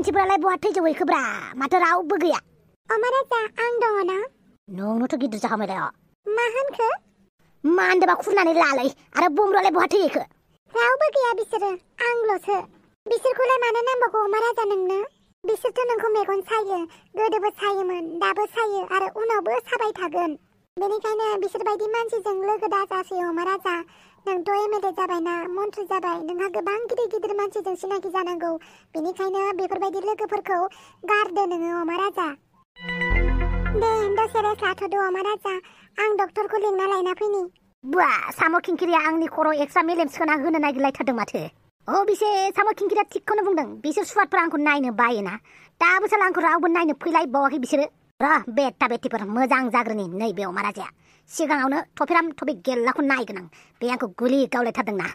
मानसिफोरालाय बहा थैजोबहैखोब्रा माथो रावबो गैया अमाराजा आं दङ ना नोंनोथ' गिदिर जाखाबाय दा मा होनखो मा होनदोंबा खुरनानै लालै आरो बमरालाय बहा थैहैखो रावबो गैया बिसोरो आंल'सो बिसोरखौलाय मानो नांबावगौ अमाराजा नोंनो बिसोरथ' नोंखौ मेगन सायो गोदोबो सायोमोन दाबो सायो आरो उनावबो साबाय थागोन बेनिखायनो बिसोरबायदि मानसिजों लोगो दाजासै अमाराजा नोंथ' एमएलए जाबायना मन्थ्रि जाबाय नोंहा गोबां गिदिर गिदिर मानसिजों सिनाखि जानांगौ बेनिखायनो बेफोरबायदि लोगोफोरखौ गारदो नोङो अमाराजा दे दसे रेस्ट लाथ'दो अमाराजा आं डक्टरखौ लिंना लायना फैनि बुआ साम' खिंखिरिया आंनि खर' एक्सट्रा मेलेम सोना होनो नागिरलायथारदों माथो बिसे साम' खिंखिरिया थिगखौनो बुंदों बिसोर सुवादफोरा आंखौ नायनो बायोना दाबो साला आंखौ रावबो नायनो फैलायबावाखै बिसोरो र' बेटा बेटिफोर मोजां जाग्रोनि नैबे अमाराजाया सिगाङावनो थफेराम थफे गेल्लाखौ नायगोन आं बे आंखौ गुलि गावलायथारदोंना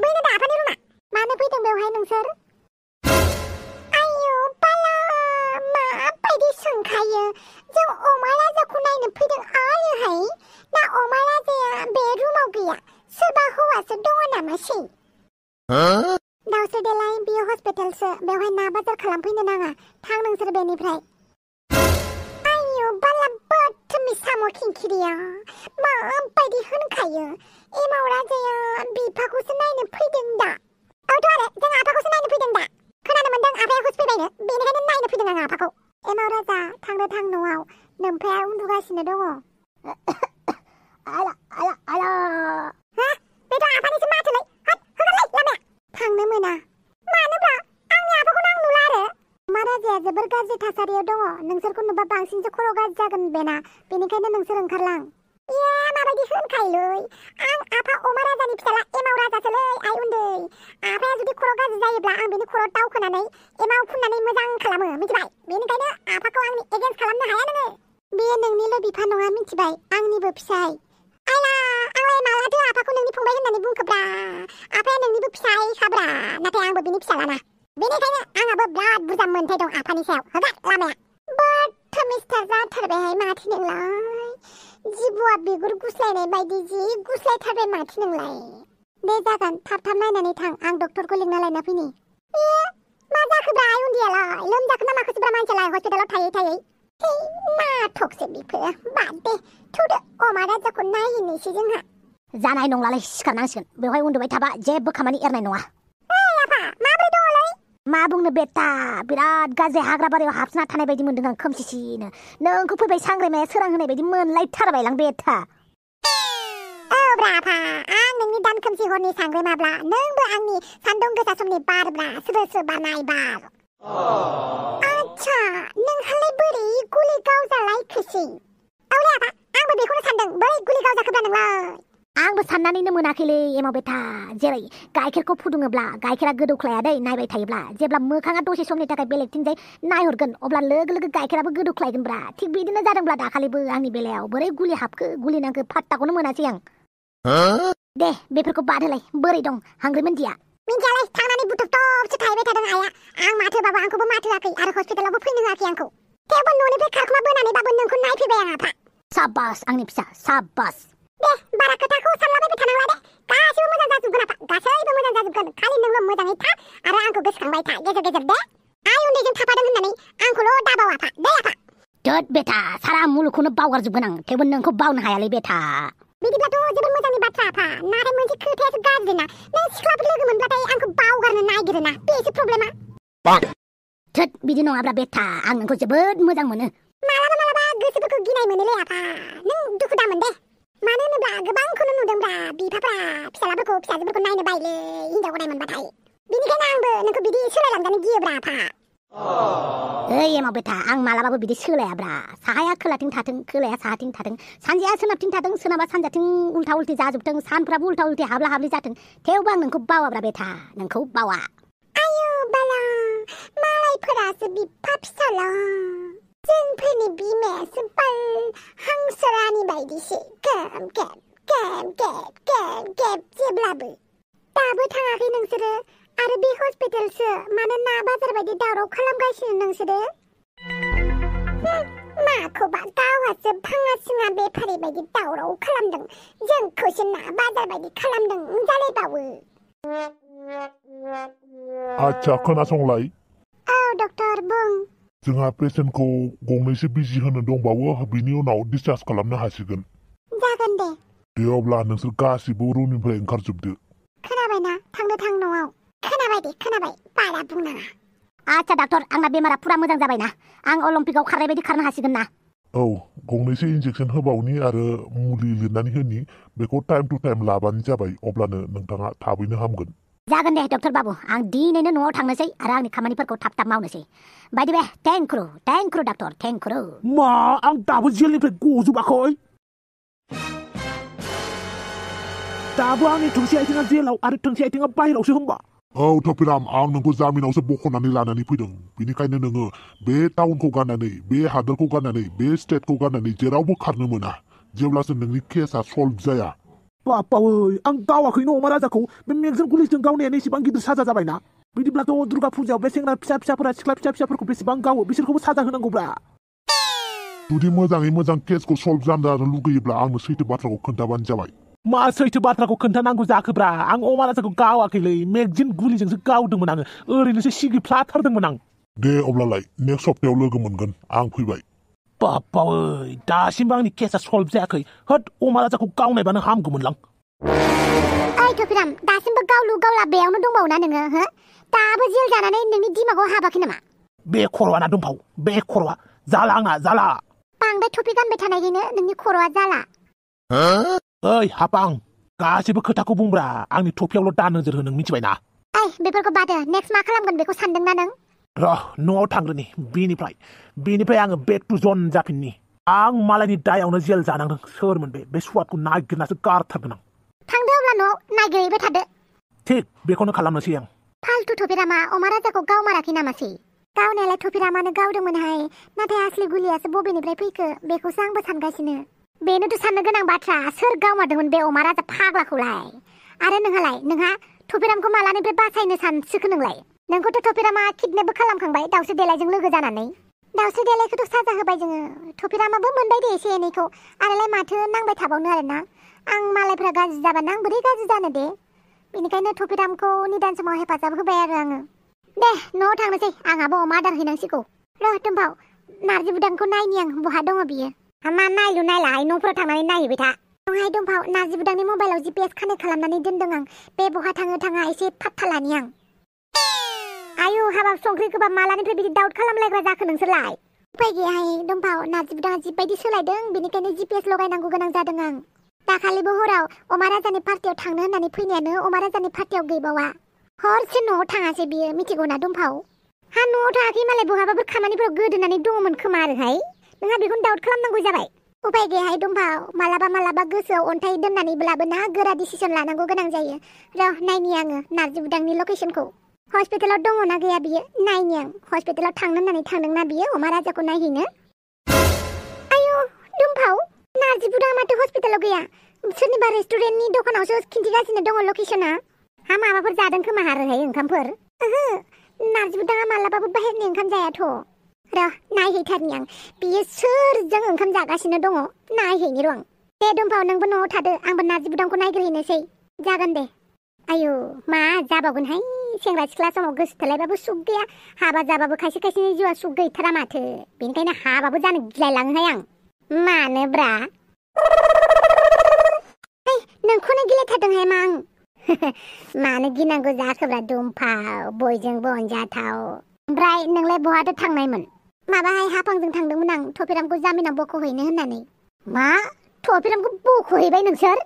बैनो दा आफानि रुमा मानो फैदों बेवहाय नोंसोर आयौ बाला माबायदि सोंखायो जों अमाराजाखौ नायनो फैदों आरोहाय ना अमाराजाया बे रुमाव गैया सोरबा हौवासो दङ नामासै दावसो देलाय बियो हस्पिटालसो बेवहाय ना बाजार खालामफैनो नाङा थां नोंसोर बेनिफ्राय आयौ बाला बदतमिज साम' खिंखिरिया माबायदि होनखायो एमाव राजाया बिफाखौसो नायनो फैदों दा औथ' आरो जों आफाखौसो नायनो फैदों दा खोनानो मोनदों आफाया हुस फैबायनो बेनिखायनो नायनो फैदों आं आफाखौ एमाव राजा थांनो थां न'आव नोमफाया उन्दुगासिनो दङ आला आला आला हा बेथ' आफानिसो माथोलै हट होगारलै लामाया थांनो मोना मानोब्रा आंनि आफाखौनो आं नुला आरो महाराजाया जोबोर गाज्रि थासारियाव दङ नोंसोरखौ नुबा बांसिनसो खर' गाज्रि जागोन बेना बेनिखायनो नोंसोर ओंखारलां माबायदि होनखायोलै आं आफा अमाराजानि फिसाला एमाव राजासोलै आइ उन्दै आफाया जुदि खर' गाज्रि जायोब्ला आं बेनि खर'आव दावखोनानै एमाव फुननानै मोजां खालामो मिथिबाय बेनिखायनो आफाखौ आंनि एगेन्स्ट खालामनो हाया नोङो बेयो नोंनिल' बिफा नङा मिथिबाय आंनिबो फिसाय आइला आंलाय मालाथो आफाखौ नोंनि फंबाय होननानै बुंखोब्रा आफाया नोंनिबो फिसायखाब्रा नाथाय आंबो बिनि फिसालाना बेनिखायनो आंहाबो बिराद बुरजा मोन्थाय दं आफानि सायाव होगार लामाया बदतमिजथार जाथारबायहाय माथो नोंलाय जिबुआ बिगुर गुस्लायनाय बायदि जि गुस्लायथारबाय माथो नोंलाय दे जागोन थाब थाब नायनानै थां आं डक्टरखौ लिंना लायना फैनि मा जाखोब्रा आइ उन्दैयालाय लोमजाखो ना माखोसोब्रा मानसियालाय हस्पिटालाव थायै थायै नाथकसो बिफोरो बाद दे थौदो अमाराजाखौ नायहैनोसै जोंहा जानाय नंलालाय सिखारनांसिगोन बेवहाय उन्दुबाय थाबा जेबो खामानि एरनाय नङा आफा माब्रै दङलै मा बुंनो बेटा बिराद गाज्रि हाग्रा बारियाव हाबसोना थानाय बायदि मोनदों आं खोमसिसिनो नोंखौ फैबाय सांग्रामाया सोरां होनाय बायदि मोनलायथारबायलां बेटा ब्रा आफा आं नोंनि दान खोमसि हरनि सांग्रामाब्ला नोंबो आंनि सान्दुं गोसा समनि बारब्रा सोरबा सोरबा नाय बार आच्छा नोंहालाय बोरै गुलि गावजालायखोसै औलै आफा आंबो बेखौनो सानदों बोरै गुलि गावजाखोब्रा नोंलाय आंबो साननानैनो मोनाखैलै एमाव बेटा जेरै गाइखेरखौ फुदुङोब्ला गाइखेरा गोदौख्लाया दै नायबाय थायोब्ला जेब्ला मोखाङा दसे समनि थाखाय बेलेगथिंजाय नायहरगोन अब्ला लोगो लोगो गाइखेराबो गोदौख्लायगोनब्रा थिग बिदिनो जादोंब्ला दाखालिबो आंनि बेलायाव बोरै गुलि हाबखो गुलि नांखो फात्ताखौनो मोनासै आं दे बेफोरखौ बाद होलाय बोरै दं हांग्रिमोन दिया मिन्थियालाय थांनानै बुथबथबसो थाहैबाय थादों आइया आं माथोबाबो आंखौबो माथो होआखै आरो हस्पिटालावबो फैनो होआखै आंखौ थेवबो न'निफ्राय खारखोमा बोनानैबाबो नोंखौ नायफैबाय आं आफा साबास आंनि फिसा साबास दे बारा खोथाखौ सानलाबायबाय थानांला दे गासैबो मोजां जाजोबगोन आफा गासैबो मोजां जाजोबगोन खालि नोंल' मोजाङै था आरो आंखौ गोसोखांबाय था गेजेर गेजेर दे आइ उन्दैजों थाफादों होननानै आंखौल' दाबाव आफा दे आफा दोद बेटा सारा मुलुगखौनो बावगारजोबगोन आं थेवबो नोंखौ बावनो हायालै बेटा बिदिब्लाथ' जोबोद मोजांनि बाथ्रा आफा नाथाय मोनसे खोथायासो गाज्रि ना नों सिख्लाफोर लोगो मोनब्लाथाय आंखौ बावगारनो नागिरो ना बेसो प्रब्लेमा थोद बिदि नङाब्रा बेटा आं नोंखौ जोबोद मोजां मोनो मालाबा गोसोफोरखौ गिनाय मोनोलै आफा नों दुखु दामोन दे मानो होनोब्ला गोबांखौनो नुदोंब्रा बिफाफ्रा फिसालाफोरखौ फिसाजोफोरखौ नायनो बायोलै हिनजाव गदाय मोनबाथाय बेनिखायनो आंबो नोंखौ बिदि सोलायलांजानो गियोब्रा आफा ओइ एमाव बेटा आं मालाबाबो बिदि सोलायाब्रा साहाया खोलाथिं थाथों खोलाया साहाथिं थाथों सानजाया सोनाबथिं थाथों सोनाबा सानजाथिं उल्था उल्थि जाजोबथों सानफ्राबो उल्था उल्थि हाबला हाबलि जाथों थेवबो आं नोंखौ बावाब्रा बेटा नोंखौ बावा आयौ बाला मालायफोरासो बिफा फिसाला जोंफोरनि बिमायासो बाल हांसो रानि बायदिसो गेब गेब गेब गेब गेब गेब जेब्लाबो दाबो थाङाखै नोंसोरो आरो बे हस्पिटालसो मानो ना बाजार बायदि दावराव खालामगासिनो नोंसोरो माखौबा गावहासो भाङा सिङा बेफारि बायदि दावराव खालामदों जोंखौसो ना बाजार बायदि खालामदों जालायबावो आच्छा खोनासंलाय औ डक्टर बुं जोंहा पेसेन्टखौ गंनैसो बिजि होनो दंबावो बिनि उनाव डिसचार्ज खालामनो हासिगोन जागोन दे दे अब्ला नोंसोर गासिबो रुमनिफ्राय ओंखारजोबदो खोनाबायना थांनो थां न'आव खोनाबाय दे खोनाबाय बारा बुंनाङा आच्छा डाक्टर आंना बेमारा फुरा मोजां जाबायना आं अलिम्पिकआव खारनाय बायदि खारनो हासिगोन ना औ गंनैसो इन्जेक्सन होबावनि आरो मुलि लिरनानै होनि बेखौ टाइम टु टाइम लाबानो जाबाय अब्लानो नोंथाङा थाबैनो हामगोन जागोन दे डक्टर बाबु आं दिनैनो न'आव थांनोसै आरो आंनि खामानिफोरखौ थाब थाब मावनोसै बायदि बे थेंक्रु डाक्टर थेंक्रु मा आं दाबो जेलनिफ्राय गजोबाखै दाबो आंनि थोंसे आथिङा जेलाव आरो थोंसे आथिङा बाहेरावसो होनबा औ टपिराम आं नोंखौ जामिनावसो बख'नानै लानानै फैदों बेनिखायनो नोङो बे टाउनखौ गारनानै बे हादोरखौ गारनानै बे स्टेटखौ गारनानै जेरावबो खारनो मोना जेब्लासो नोंनि केसआ सल्भ जाया बापावै आं गावाखैनो अमा राजाखौ बे मेगजों गुलिजों गावनायानो एसेबां गिदिर साजा जाबायना बिदिब्लाथ' दुर्गा फुजायाव बे सेंग्रा फिसा फिसाफोरा सिख्ला फिसा फिसाफोरखौ बेसेबां गावो बिसोरखौबो साजा होनांगौब्रा जुदि मोजाङै मोजां केसखौ सल्भ जानो लुगैयोब्ला आंनो सैथो बाथ्राखौ खोन्थाबानो जाबाय मा सैथो बाथ्राखौ खोन्थानांगौ जाखोब्रा आं अमा राजाखौ गावाखैलै मेगजिन गुलिजोंसो गावदोंमोन आङो ओरैनोसो सिगिफ्लाथारदोंमोन आं दे अब्लालाय नेक्स्ट सप्तायाव लोगो मोनगोन आं फैबाय बापावै दासिमबो आंनि केसआ सल्भ जायाखै होद अमा राजाखौ गावनायबानो हामगौमोनलां ओइ टपिराम दासिमबो गावलु गावला बेयावनो दंबावो ना नोङो हो दाबो जेल जानानै नोंनि दिमागाव हाबाखै नामा बे खर'आना दंफाव बे खर'आ जाला आंना जाला बांद्राय टपि गानबाय थानायखायनो नोंनि खर'आ जाला ओइ हापां गासैबो खोथाखौ बुंब्रा आंनि टपियावल' दा नोजोर हो नों मिथिबायना ओइ बेफोरखौ बादो नेक्स्ट मा खालामगोन बेखौ सानदोंना नों र' न'आव थांग्रोनि बेनिफ्राय आङो बेक टु जन जाफिननि आं मालायनि दायावनो जेल जानांदों सोरमोन बे सुवादखौ नागिरनासो गारथारगोन आं थांदो अब्ला न'आव नागिरहैबाय थादो थिक बेखौनो खालामनोसै आं फाल्टु टपिरामा अमा राजाखौ गावमाराखै नामासै गावनायालाय टपिरामानो गावदोंमोनहाय नाथाय आसलि गुलियासो बबेनिफ्राय फैखो बेखौसो आंबो सानगासिनो बेनोथ' साननो गोनां बाथ्रा सोर गावमारदोंमोन बे अमा राजा फाग्लाखौलाय आरो नोंहा टपिरामखौ मालानिफ्राय बासायनो सानसोखो नोंलाय नोंखौथ' टपिरामा किडनेपबो खालामखांबाय दाउस्रि देलायजों लोगो जानानै दाउस्रि देलायखौथ' साजा होबाय जोङो टपिरामाबो मोनबाय दे एसे एनैखौ आरोलाय माथो नांबाय थाबावनो आरोना आं मालायफ्रा गाज्रि जाबानो आं बोरै गाज्रि जानो दे बेनिखायनो टपिरामखौ निदान समाव हेफाजाब होबाय आरो आङो दे न'आव थांनोसै आंहाबो अमा आदार हैनांसिगौ र' टुम्फाव नारजि बुदांखौ नायनि आं बहा दङ बियो मा नायलु नायलाय न'फोराव थांनानै नायहैबाय था नहाय दंफाव नारजि बुदांनि मबाइलाव GPS कानेक्ट खालामनानै दोनदों आं बे बहा थाङो थाङा एसे फात्ता लानि आं आयु हाबाब संख्रि गोबाब मालानिफ्राय बिदि दाउट खालामलायग्रा जाखो नोंसोरलाय उफाय गैयाहाय दंफाव नारजि बुदाङा जिबायदि सोलायदों बेनिखायनो GPS लगायनांगौ गोनां जादों आं दाखालिबो हराव अमा राजानि पार्टियाव थांनो होननानै फैनायानो अमा राजानि पार्टियाव गैबावा हरसे न'आव थाङासै बियो मिथिगौना दंफाव हा न'आव थाङाखै मालाय बहाबाफोर खामानिफोराव गोदोनानै दङमोन खोमा आरोहाय नोंहा बेखौनो दाउट खालामनांगौ जाबाय उफाय गैयाहाय दंफाव मालाबा गोसोआव अन्थाइ दोननानैब्लाबो ना गोरा डिसिसन लानांगौ गोनां जायो र' नायनि आङो नारजि बुदांनि लकेसनखौ हस्पिटालाव दङना गैया बियो नायनि आं हस्पिटालाव थांनो होननानै थांदोंना बियो अमा राजाखौ नायहैनो आयु दंफाव नारजि बुदाङा माथो हस्पिटालाव गैया सोरनिबा रेस्टुरेन्टनि दखानावसो खिन्थिगासिनो दङ लकेसना हा माबाफोर जादों खोमा आरोहाय ओंखामफोर ओहो नारजि बुदाङा मालाबाबो बाहेरनि ओंखाम जायाथ' र' नायहैथारनि आं बियो सोरजों ओंखाम जागासिनो दङ नायहैनि र' आं दे दंफाव नोंबो न'आव थादो आंबो नारजि बुदांखौ नायग्रोहैनोसै जागोन दे आयु मा जाबावगोनहाय सेंग्रा सिख्ला समाव गोसो थोलायबाबो सुख गैया हाबा जाबाबो खायसे खायसेनि जिउआ सुख गैथारा माथो बेनिखायनो हाबाबो जानो गिलायलाङोहाय आं मानोब्रा नोंखौनो गिलायथारदोंहाय मा आं मानो गिनांगौ जाखोब्रा दंफाव बयजोंबो अनजाथाव ओमफ्राय नोंलाय बहाथो थांनायमोन माबाहाय हाफांजों थांदोंमोन आं टपिरामखौ जामिनाव बख'हैनो होननानै मा टपिरामखौ बख'हैबाय नोंसोर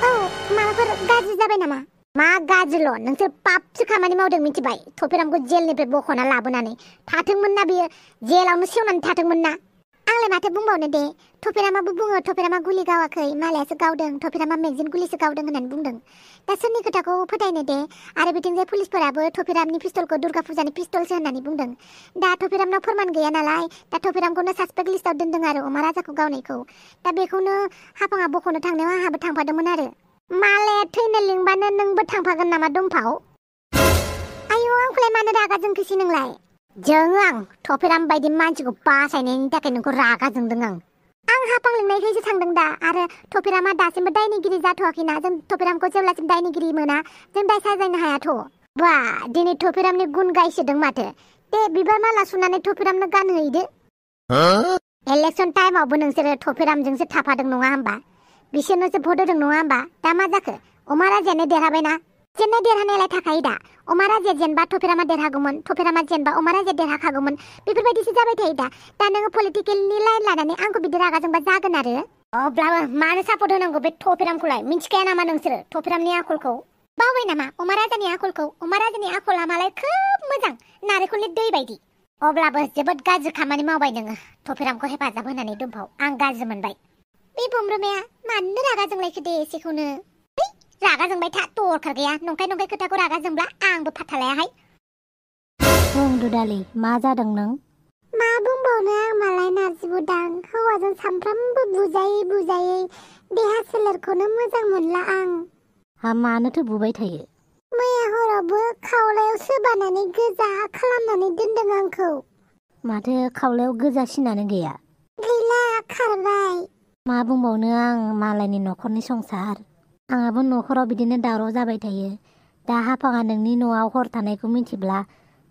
औ माबाफोर गाज्रि जाबाय नामा मा गाज्रिल' नोंसोर पापसो खामानि मावदों मिथिबाय टपिरामखौ जेलनिफ्राय बख'ना लाबोनानै थाथोंमोन ना बियो जेलावनो सेवनानै थाथोंमोन ना आंलाय माथो बुंबावनो दे टपिरामाबो बुङो टपिरामा गुलि गावाखै मालायासो गावदों टपिरामा मेगजिन गुलिसो गावदों होननानै बुंदों दा सोरनि खोथाखौ फोथायनो दे आरो बिथिंजाय पुलिसफोराबो टपिरामनि पिस्तलखौ दुर्गा फुजानि पिस्तलसो होननानै बुंदों दा टपिरामनाव फोरमान गैया नालाय दा टपिरामखौनो सासपेक्ट लिस्टआव दोनदों आरो अमा राजाखौ गावनायखौ दा बेखौनो हाफाङा बख'नो थांनायाव आंहाबो थांफादोंमोन आरो मालाया थैनो लिंबानो नोंबो थांफागोन नामा दंफाव आयु आंखौलाय मानो रागा जोंखोसै नोंलाय जोङो आं टपिराम बायदि मानसिखौ बासायनायनि थाखाय नोंखौ रागा जोंदों आं आं हाफां लिंनायखायसो थांदों दा आरो थफिरामा दासिमबो दायनिगिरि जाथ'वाखैना जों थफिरामखौ जेब्लासिम दायनिगिरि मोना जों दाय साजायनो हायाथ' बा दिनै थफिरामनि गुन गायसोदों माथो दे बिबार माला सुनानै थफिरामनो गानहैदो इलेक्सन टाइमावबो नोंसोरो थफिरामजोंसो थाफादों नङा होमबा बिसोरनोसो भट होदों नङा होमबा दा मा जाखो अमा राजायानो देरहाबायना जेननाय देरहानायालाय थाखायो दा अमा राजाया जेनबा थफिरामा देरहागौमोन थफिरामा जेनबा अमा राजाया देरहाखागौमोन बेफोरबायदिसो जाबाय थायो दा नोङो पलिटिकेलनि लाइन लानानै आंखौ बिदि रागा जोंबा जागोन आरो अब्लाबो मानो सापर्ट होनांगौ बे थफिरामखौलाय मिन्थिखाया नामा नोंसोरो थफिरामनि आखलखौ बावबाय नामा अमा राजानि आखलखौ अमा राजानि आखला मालाय खोब मोजां नारेंखलनि दै बायदि अब्लाबो जोबोद गाज्रि खामानि मावबाय नोङो थफिरामखौ हेफाजाब होनानै दोनफाव आं गाज्रि मोनबाय बे बमब्रमाया मानो रागा जोंलायखो दे एसेखौनो रागा जोंबाय था दरखार गैया नंखाय खोथाखौ रागा जोंब्ला आंबो फाथालायाहाय बुं दुदालि मा जादों नों मा बुंबावनो आं मालाय नारजि बुदां हौवाजों सानफ्रामबो बुजायै देहा सोलेरखौनो मोजां मोनला आं हा मानोथो बुबाय थायो मैया हरावबो खावलायाव सोबानानै गोजा खालामनानै दोनदों आंखौ माथो खावलायाव गोजा सिनानो गैया गैला खारबाय मा बुंबावनो आं मालायनि न'खरनि संसार आंहाबो न'खराव बिदिनो दावराव जाबाय थायो दा हाफाङा नोंनि न'आव हर थानायखौ मिथिब्ला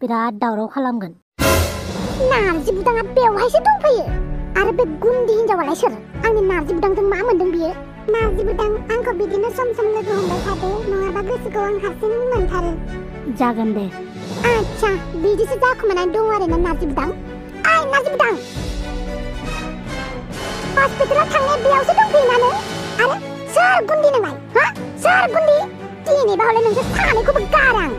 बिराद दावराव खालामगोन नारजि बुदाङा बेवहायसो दंफैयो आरो बे गुन्दी हिनजावालाय सोर आंनि नारजि बुदांजों मा मोनदों बियो नारजि बुदां आंखौ बिदिनो सम लोगो हमबाय थादो नङाबा गोसोखौ आं हारसिं मोनथारो जागोन दे आच्छा बिदिसो जाखुमानानै दं आरोना नारजि बुदां ओइ नारजि बुदां हस्पिटालाव थांनाया बेयावसो दंफैयोना नों आरो सोर गुन्दी नोंलाय हा सोर गुन्दी दिनैबा हले नोंसोर सानैखौबो गारां